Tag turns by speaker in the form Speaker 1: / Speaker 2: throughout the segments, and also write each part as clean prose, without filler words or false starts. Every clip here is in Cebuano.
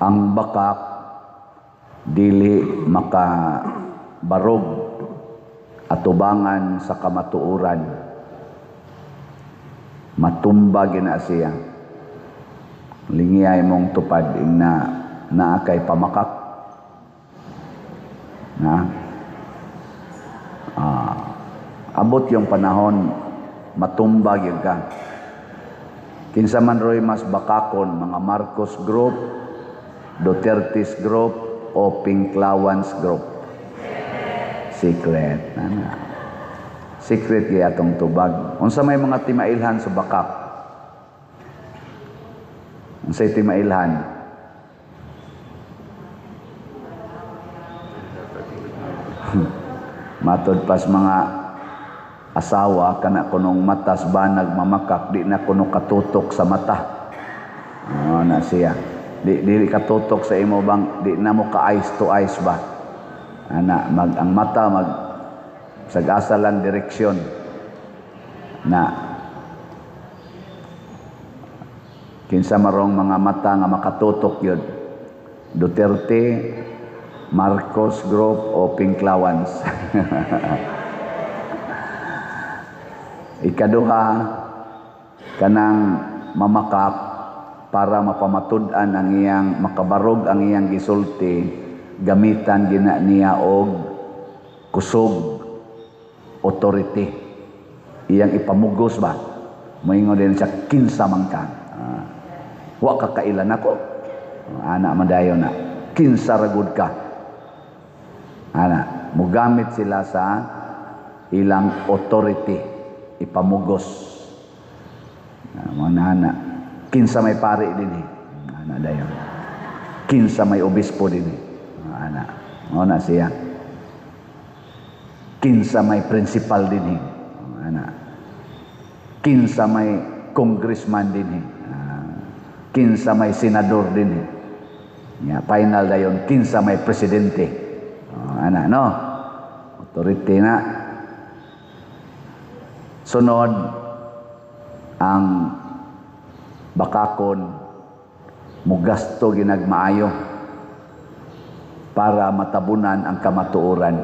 Speaker 1: Ang bakak dili makabarog atubangan sa kamatuoran. Matumba gina siya. Lingiyay mong tupad ingna naa kay pamakak. Na? Abot yung panahon matumba gyud ka. Kinsa man roy mas bakakon, mga Marcos Group, Duterte's Group o Pinklawans Group? Secret. Ana. Secret gyud atong tubag. Unsa may mga timailhan sa bakak? Unsay timailhan? Matod pas mga asawa kana kunong matas banag mamakak, di na kuno katutok sa mata. Oh, na siya. Di dili katutok sa imo bang di na mo ka eyes to eyes ba. Ana mag ang mata mag sagasa lang direksyon na kinsa marong mga mata nga makatutok yun. Duterte, Marcos Group o Pinklawans. Ikaduha, kanang mamakak para mapamatud-an ang iyang makabarog ang iyang gisulti, gamitan gina niya og kusog, authority. Iyang ipamugos ba? Moingon din siya, kinsa man ka. Wa ka kailan ako. Ana madayon na. Kinsa ragud ka. Ana, mugamit sila sa ilang authority, ipamugos. Mga nana, kinsa may pari din eh. Ana dayon. Kinsa may obispo din eh. Ana, mao na siya. Kinsa may principal din eh. Ana. Kinsa may congressman din eh. Kinsa may senador din eh. Ya, final dayon kinsa may presidente. Ana no. Authority na. Sunod ang bakakon mugasto ginagmaayo para matabunan ang kamatuoran.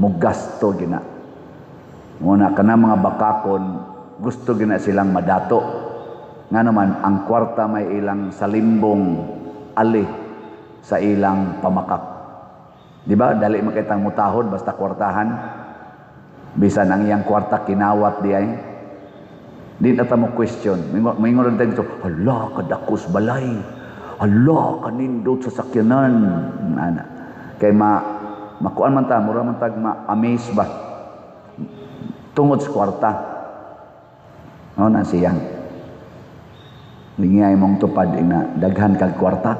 Speaker 1: Mugasto gina. Muna kana mga bakakon gusto gina silang madato. Nga naman ang kwarta may ilang salimbong ali sa ilang pamakak. Di ba? Dali makitang mutahod basta kwartahan. Bisan ang iyang kwarta kinawat di ay. Di na ta mo question. Mingon rin tayo dito, hala, kadakos balay. Hala, kanindot sa sakyanan. Ana. Kay makuan man ta, mura man tag ma-amaze ba? Tungod sa kwarta. No, na siyang. Lingiyay mong tupad ina, daghan kag kwarta.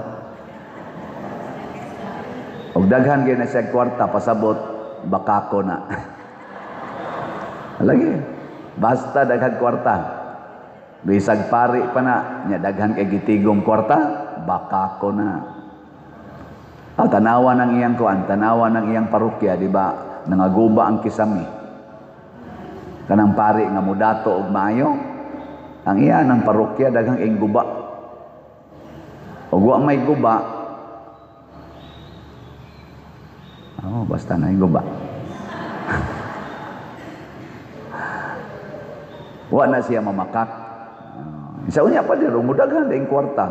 Speaker 1: Og daghan gyud na siya kwarta, pasabot, bakako na. Lagi. Basta daghan kwarta. Bisag pari pa na, nya daghan kay gitigom kwarta, bakako na. Ah, tanawa ng iyang kuan, tanawa ng iyang parokya, di ba? Nangaguba ang kisami. Kanang pari nga mudato og maayo, ang iya ng parokya daghang ing guba. Og wa may guba, oh, basta na yung guba. Wa na siya mamakak. Sa unya pa diro mudaghan ding kwarta.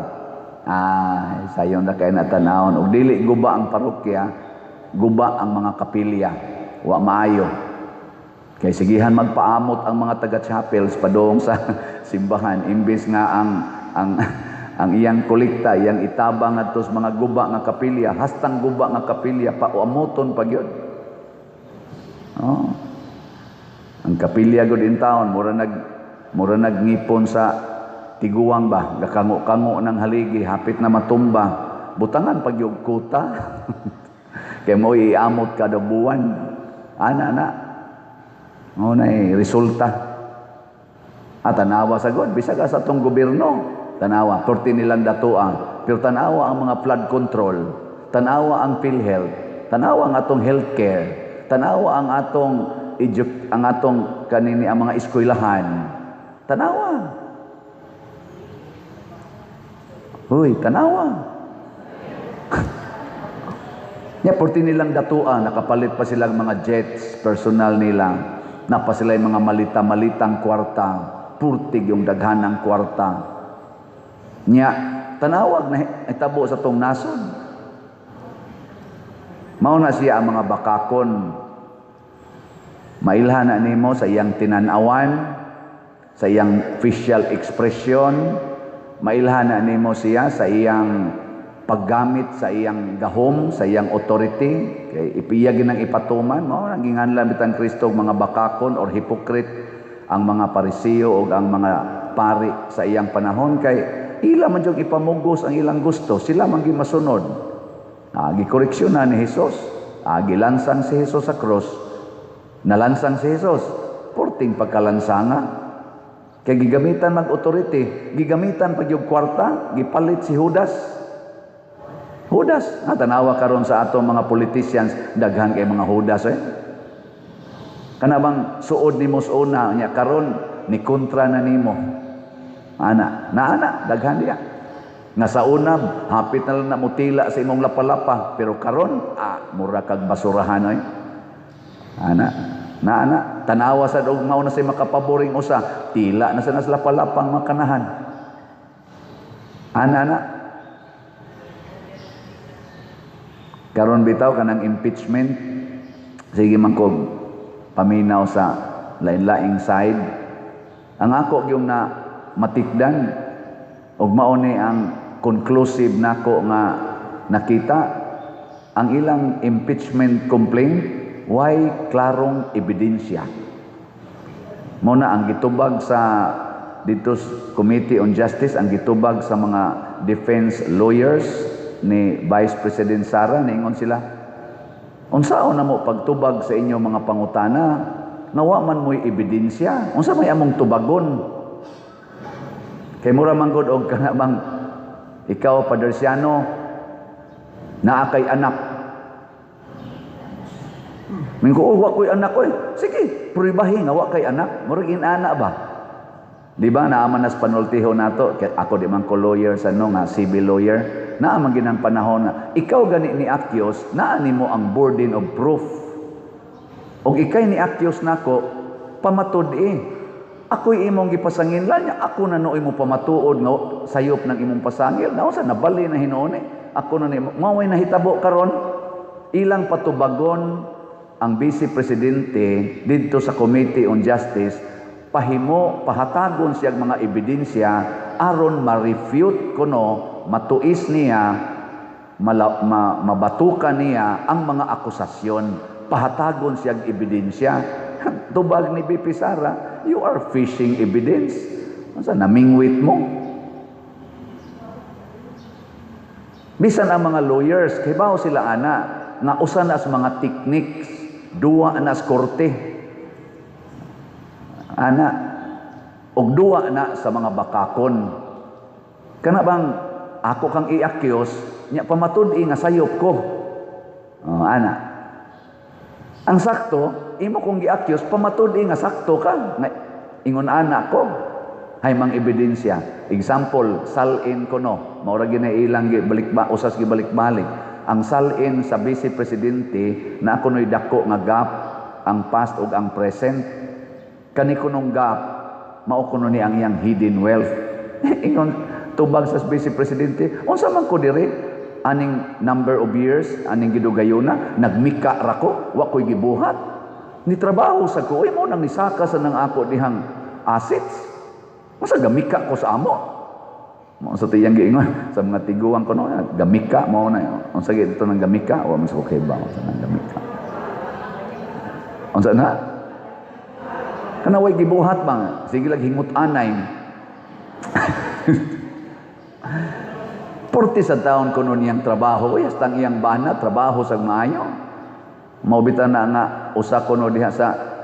Speaker 1: Ay, sayon na kay natanawon og dili guba ang parokya, guba ang mga kapilya. Wa maayo. Kay sigihan magpaamot ang mga taga chapels padung sa simbahan imbes nga ang iyang kolekta, iyang itabang ngadto sa mga guba nga kapilya, hastang guba nga kapilya pauamoton pa gyud. Oh. Ang kapilya gud in town mura nagngipon sa tiguang ba, gakango-kango ng haligi, hapit na matumba, butangan pag yung kuta. Kay mo iamot kada buwan. Ana na. Mo na resulta. At tanawa sa God, bisag sa atong gobyerno, tanawa, perti nilang datoa, pero tanawa ang mga flood control, tanawa ang PhilHealth, tanawa ang atong healthcare, tanawa ang atong ang atong kanini ang mga eskwelahan. Tanawa. Uy, tanawa. Nya porti nilang datua, nakapalit pa silang mga jets personal nila. Napa sila yung mga malita-malitang kwarta, purtig yung daghanang kwarta. Nya tanawag na itabo sa tong nasod. Mao na siya ang mga bakakon. Mailhan na nimo sa iyang tinanawan, sa iyang facial expression, mailhan na nimo siya sa iyang paggamit sa iyang gahom, sa iyang authority, kay ipiya ginang ipatuman, mao nang ginganlan bitang Kristo og mga bakakon or hypocrite ang mga Pariseo ug ang mga pari sa iyang panahon, kay ila man jud ipamugos ang ilang gusto, sila man gyud masunod. Gikoreksyon na ni Jesus. Gilansang si Jesus sa cross. Nalansang si Jesus. Porting pagkalansanga. Kay gigamitan mag-authority, gigamitan pag yung kwarta, gipalit si Judas. Judas, tanawa karon sa ato mga politicians, daghan kay mga Judas eh. Kana bang suod nimo sa una, nya karon ni kontra na nimo. Ana, na ana, daghan diya. Nga sa una, hapit na lang na mutila sa imong lapalapa, pero karon, mura kag basurahan oy. Ana, na ana, tanawa sa og mao na say makapaboring usa, tila na sa nas lapalapang makanahan. Ana na. Karon bitaw kanang impeachment, sige man ko paminaw sa lain-laing side. Ang ako yung na matikdan og mao ni ang conclusive nako nga nakita ang ilang impeachment complaint way klarong ebidensya. Mao na ang gitubag sa dito Committee on Justice, ang gitubag sa mga defense lawyers ni Vice President Sara, niingon sila, unsaon na mo pagtubag sa inyo mga pangutana nga wa man mo'y ebidensya? Unsa may among tubagon? Kay mura man gud og kana bang ikaw, Padre Siano, naa kay anak. Mingko, oh, wa ko'y anak ko eh. Sige, pruibahi nga wa kay anak. Murag inana ba? Di ba, naaman nas panultiho nato, kay ako di man ko lawyer sa no nga civil lawyer, naa man ginang panahon nga ikaw gani ni accuse, naa nimo ang burden of proof. Og ikay ni accuse nako, pamatud-i. Ako'y imong gipasanginlan niya, ako na nooy mo pamatuod nga sayop ng imong pasangil. Nausa nabali na hinuon eh. Ako na nimo. Mao may nahitabo karon, ilang patubagon ang Vice Presidente didto sa Committee on Justice, pahimo pahatagon siya mga ebidensya aron ma-refute kuno, matuis niya, mabatukan niya ang mga akusasyon. Pahatagon siya ebidensya. Tubag ni BP Sara, you are fishing evidence. Unsa namingwit mo? Bisan ang mga lawyers, kibaw sila ana nga usa na sa mga techniques, duwa na sa korte. Ana, og duwa na sa mga bakakon. Kana bang ako kang i-accuse, nya pamatud-i nga sayop ko. Oh, ana. Ang sakto, imo kong gi-accuse, pamatud-i nga sakto ka. Nga, ingon ana ko. Hay mang ebidensya. Example, salin ko no. Maura ginailang balik ba, usas gibalik-balik. Ang salin sa Vice Presidente na ako no'y dako nga gap ang past ug ang present. Kani kunong gap, mao kuno ni ang iyang hidden wealth. Ingon tubag sa Vice Presidente, unsa man ko diri aning number of years, aning gidugayona, nagmika ra ko, wa ko'y gibuhat. Ni trabaho sa ko, mo nang nisaka sa nang ako dihang assets. Unsa gamika ko sa amo? Mao sa tiyang giingon sa mga tiguang ko no, gamika mao na. Unsa gyud ito nang gamika? Wa man sa ko kay ba unsa nang gamika. Unsa na? Kana way gibuhat ba? Sige lang hingut anay. Porti sa taon kuno niyang trabaho, uy, hasta ang iyang bana, trabaho sa maayo. Maubita na nga usa kuno diha sa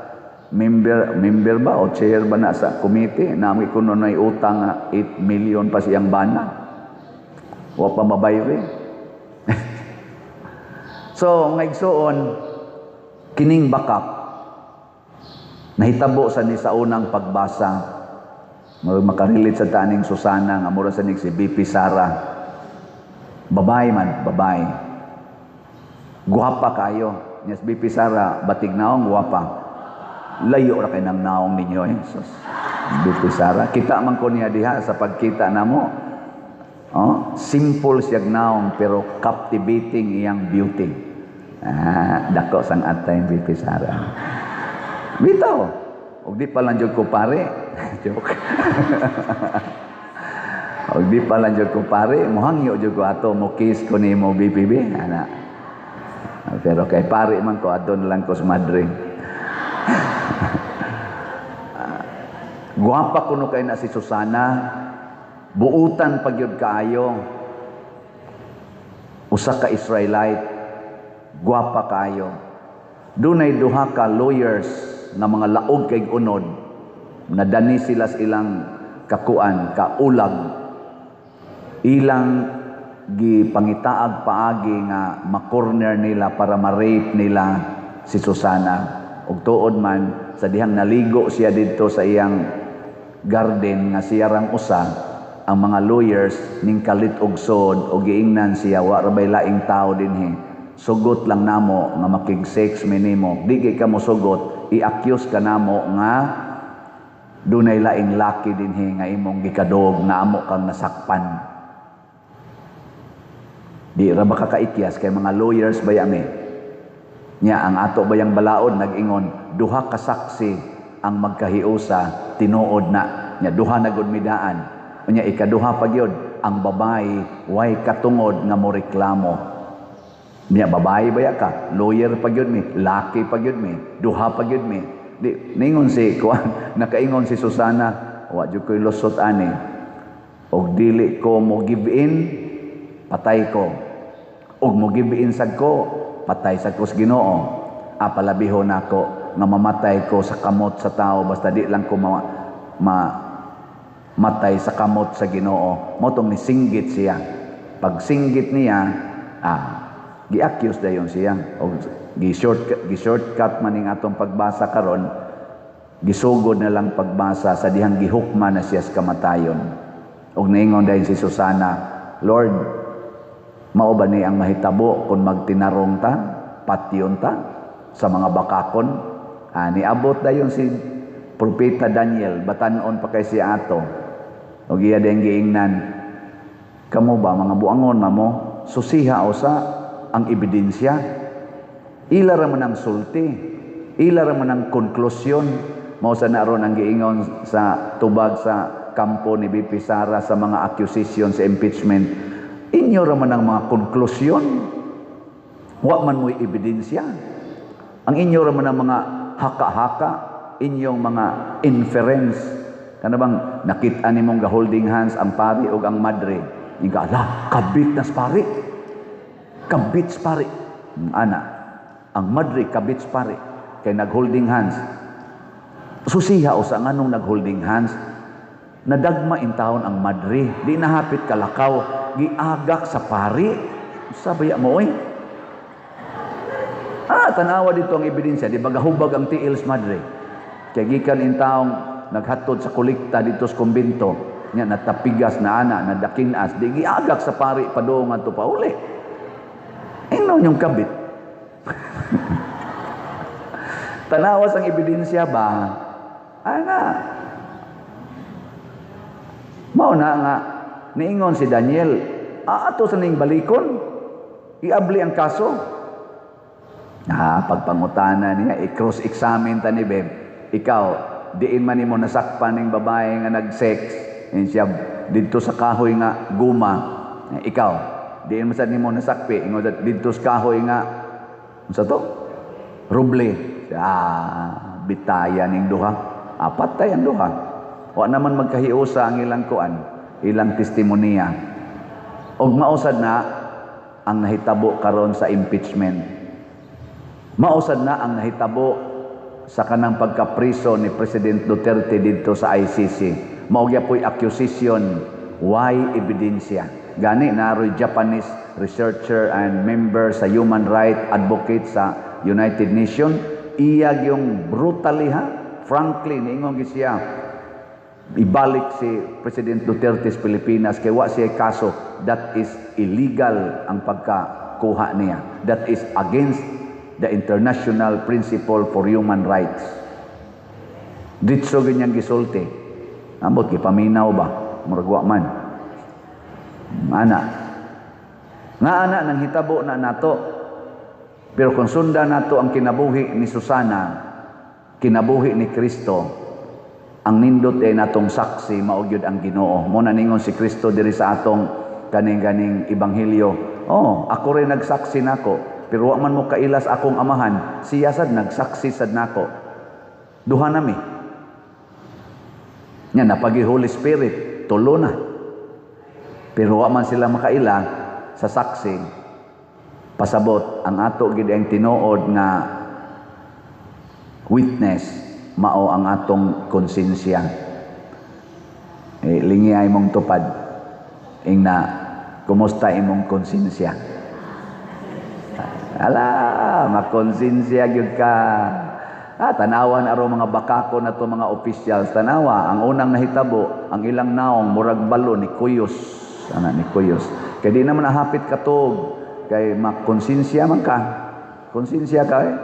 Speaker 1: member ba o chair ba na sa committee, nami kuno nay utang nga 8 million pa siyang bana. Wa pa mabayri. So, nga igsuon, kining bakak nahitabo sa ni sa unang pagbasa. Makarelate sa taning Susana nga mura sa ning si BP Sara. Babae man, babae. Guwapa kayo. Yes, BP Sara, batig naong guwapa. Layo ra kay nang naong ninyo eh. Sus. BP Sara, kita man ko niya diha sa pagkita namo. Oh, simple siyag naong pero captivating iyang beauty. Ah, dako sang atay BP Sara. Bitaw. Og di pa lang jud ko pare. Joke. Og di pa lang jud ko pare, mohangyo jud ko ato mo kiss ko nimo, BPB ana. Pero kay pare man ko, adon lang ko sa madre. Guwapa kuno kay na si Susana. Buutan pagyud kaayo. Usa ka Israelite, guwapa kaayo. Dunay duha ka lawyers nga mga laog kay unod, nadani sila sa ilang kakuan, kaulag. Ilang gipangitaag paagi nga ma-corner nila para ma-rape nila si Susana. Ug tuod man, sa dihang naligo siya didto sa iyang garden nga siya rang usa, ang mga lawyers ning kalit og sod og giingnan siya, "Wa ra bay laing tao dinhi, sugot lang namo nga makig-sex mi nimo. Di kay ka mo sugot, i-accuse ka namo nga dunay laing laki dinhi nga imong gikadog nga amo kang nasakpan." Di ra ba kakaikyas kay mga lawyers ba yami? Nya ang ato bayang balaod nag-ingon, duha ka saksi ang magkahiusa, tinuod na. Nya duha na gud midaan. Unya ikaduha pa gyud, ang babae way katungod nga mo reklamo. Nya babae baya ka, lawyer pa gyud mi, laki pa gyud mi, duha pa gyud mi. Di ningon si kuan, nakaingon si Susana, "Wa jud koy lusot ani. Og dili ko mo give in, patay ko. Og mo give in sad ko, patay sad ko sa Ginoo. Ah, palabihon nako nga mamatay ko sa kamot sa tao basta di lang ko ma matay sa kamot sa Ginoo." Mao tong nisinggit siya. Pag singgit niya, gi-accuse dayon siya. Og gi-shortcut man ning atong pagbasa karon, gisugod na lang pagbasa sa dihang gihukma na siya sa kamatayon. Og niingon dayon si Susana, "Lord, mao ba ni ang mahitabo kung magtinarong ta, patyon ta sa mga bakakon?" Ah, niabot dayon si Propeta Daniel, batan-on pa kay siya ato. Og iya din giingnan, "Kamo ba mga buangon mamo, susiha usa ang ebidensya. Ila ra man ang sulti, ila ra man ang konklusyon." Mao sa naron ang giingon sa tubag sa kampo ni BP Sara sa mga accusation sa impeachment. Inyo ra man ang mga konklusyon. Wa man mo'y ebidensya. Ang inyo ra man ang mga haka-haka, inyong mga inference. Kana bang nakita nimong ga holding hands ang pari o ang madre. Inga, "Ala, kabit na sa pari. Kabit sa pari." Ana, ang madre kabit sa pari kay nag-holding hands. Susiha o sa nganong nag-holding hands, nadagma intawon ang madre, di nahapit kalakaw, giagak sa pari. Sabaya mo oy. Ah, tanawa dito ang ebidensya, di ba gahubag ang tiil sa madre? Kaya gikan intawong naghatod sa kolekta dito sa kumbento, nya natapigas na ana, nadakinas, di giagak sa pari padung adto pauli. Ingnon yung kabit. Tanawas ang ebidensya ba? Ana. Mao na nga niingon si Daniel, "Aato sa ning balikon, iabli ang kaso." Ah, pagpangutana niya, i-cross-examine ta ni Beb. "Ikaw, diin man nimo nasakpan ning babae nga nag-sex?" Yun siya, "Didto sa kahoy nga guma." "Ikaw, diin man sad nimo nasakpi?" Ingon, "Didto sa kahoy nga, unsa to? Ruble." Ah, bitaya ning duha. Ah, patay ang duha. Wa naman magkahiusa ang ilang kuan, ilang testimonya. Og mausad na ang nahitabo karon sa impeachment. Mausad na ang nahitabo sa kanang pagkapriso ni President Duterte didto sa ICC. Mao gyapoy accusation, why ebidensya. Gani naroy Japanese researcher and member sa human right advocate sa United Nations, iya yung brutally ha, frankly niingon gyud siya, ibalik si President Duterte sa Pilipinas kay wa siya kaso, that is illegal ang pagka pagkuha niya. That is against the international principle for human rights. Ditso ganyan gisulti. Ambot gipaminaw ba? Murag wa man. Ana. Nga ana nang hitabo na nato. Pero kung sundan nato ang kinabuhi ni Susana, kinabuhi ni Kristo, ang nindot ay natong saksi mao gyud ang Ginoo. Mo na ningon si Kristo diri sa atong kaning-ganing ebanghelyo. "Oh, ako rin nagsaksi nako, pero wa man mo kailas akong Amahan, siya sad nagsaksi sad nako. Duha nami." Nya napagi Holy Spirit, tulo na. Pero wa man sila makaila sa saksi. Pasabot ang ato gid ang tinuod nga witness mao ang atong konsensya. Eh, lingi ay mong tupad. Ingna, kumusta imong konsensya? Ala, makonsensya gyud ka. Ah, tanawan aro mga bakako na to, mga officials. Tanawa, ang unang nahitabo, ang ilang naong murag balo ni kuyos. Ana ni kuyos. Kay di naman nahapit katog kay makonsensya man ka. Konsensya ka eh.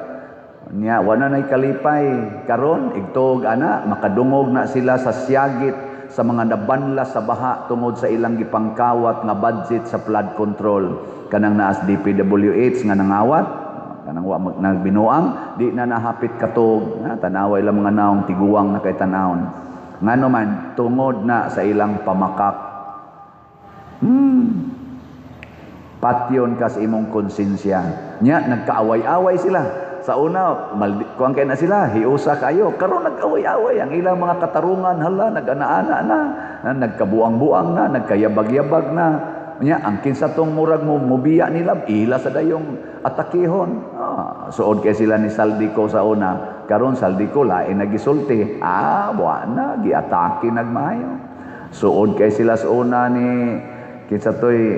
Speaker 1: Nya wala na'y kalipay karon igtog ana makadungog na sila sa siyagit sa mga nabanla sa baha tungod sa ilang gipangkawat nga budget sa flood control. Kanang naas DPWH nga nangawat, kanang wa nagbinuang, di na nahapit katog na tanawa ilang mga naong, tiguang na kay tanawon. Ngano man? Tungod na sa ilang pamakak. Patyon ka sa imong konsensya. Nya nagkaaway-away sila. Sa una, kuang kay na sila, hiusa kayo. Karon nag-away-away ang ilang mga katarungan, hala, nag-ana-ana na, na nagkabuang-buang na, nagkayabag-yabag na. Nya ang kinsa tong murag mo mubiya nila, ila sa dayong atakihon. Ah, suod kay sila ni Zaldy Co sa una. Karon Zaldy Co lain nagisulti. Ah, wa na giatake nagmaayo. Suod kay sila sa una ni kinsa toy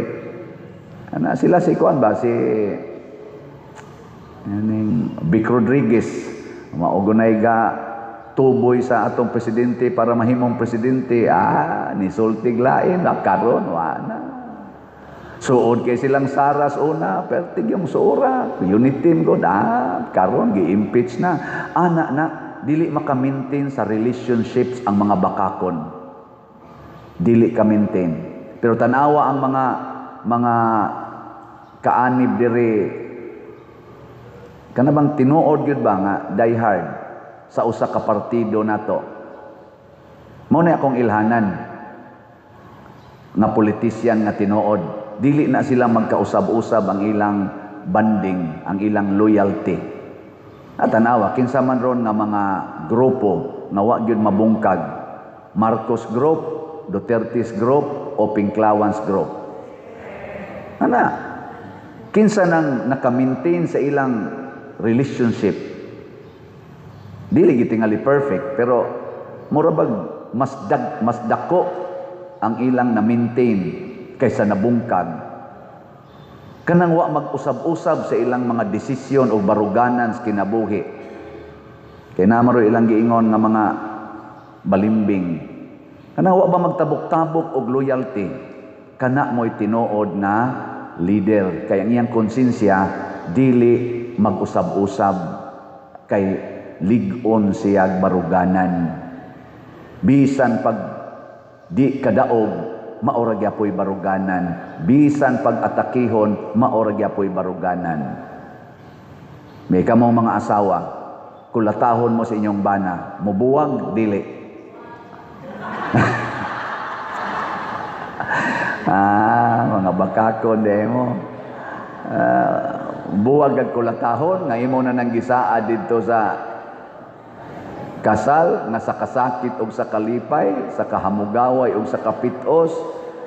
Speaker 1: ana sila, si kuan ba, si yaning Vic Rodriguez, maugunay ga tuboy sa atong presidente para mahimong presidente. Ah, nisultig lain na karon wa na. Suod kay silang Saras una, pertig yung suora unit team ko. Ah, karon gi-impeach na. Ana na dili maka-maintain sa relationships ang mga bakakon, dili ka maintain. Pero tanawa ang mga kaanib diri, kana bang tinuod gyud ba nga die hard sa usa ka partido nato. Mao na akong ilhanan nga politisyan nga tinuod, dili na sila magkausab-usab ang ilang banding, ang ilang loyalty. At tanawa kinsa man ron nga mga grupo nga wa gyud mabungkag: Marcos Group, Duterte's Group o Pinklawans Group. Ana, kinsa nang naka-maintain sa ilang relationship? Dili gitingali perfect, pero mura bag mas dako ang ilang na-maintain kaysa nabungkag. Kanang wa mag-usab-usab sa ilang mga desisyon o baruganan sa kinabuhi. Kay namaro ilang giingon nga mga balimbing. Kanang wa ba magtabok-tabok og loyalty? Kana mo'y tinuod na leader. Kay ang iyang konsensya dili mag-usab-usab kay lig-on siya baruganan. Bisan pag di kadaog, maora gyapoy baruganan. Bisan pag atakihon, maora gyapoy baruganan. May kamo mga asawa, kulatahon mo sa inyong bana, mubuwag, dili? Ah, mga bakakon de mo. Ah, buwag ag kulatahon nga imo na nang gisaad didto sa kasal nga sa kasakit og sa kalipay, sa kahamugaway og sa kapitos,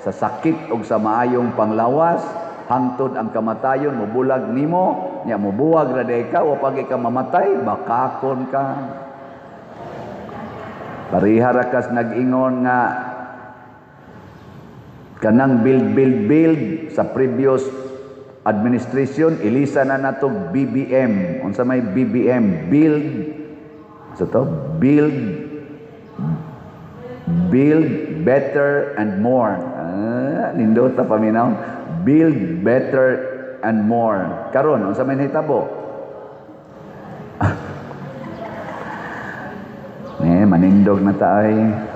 Speaker 1: sa sakit og sa maayong panglawas, hangtod ang kamatayon mubulag nimo. Nya mubuwag ra day ka, wa pagi ka mamatay, bakakon ka. Pareha ra kas nag-ingon nga kanang build, build, build sa previous administration, ilisa na nato BBM. Unsa may BBM? Build sa to, build, build better and more. Ah, nindot ta paminaw. Build better and more. Karon, unsa may nahitabo? Eh, manindog na ta ay.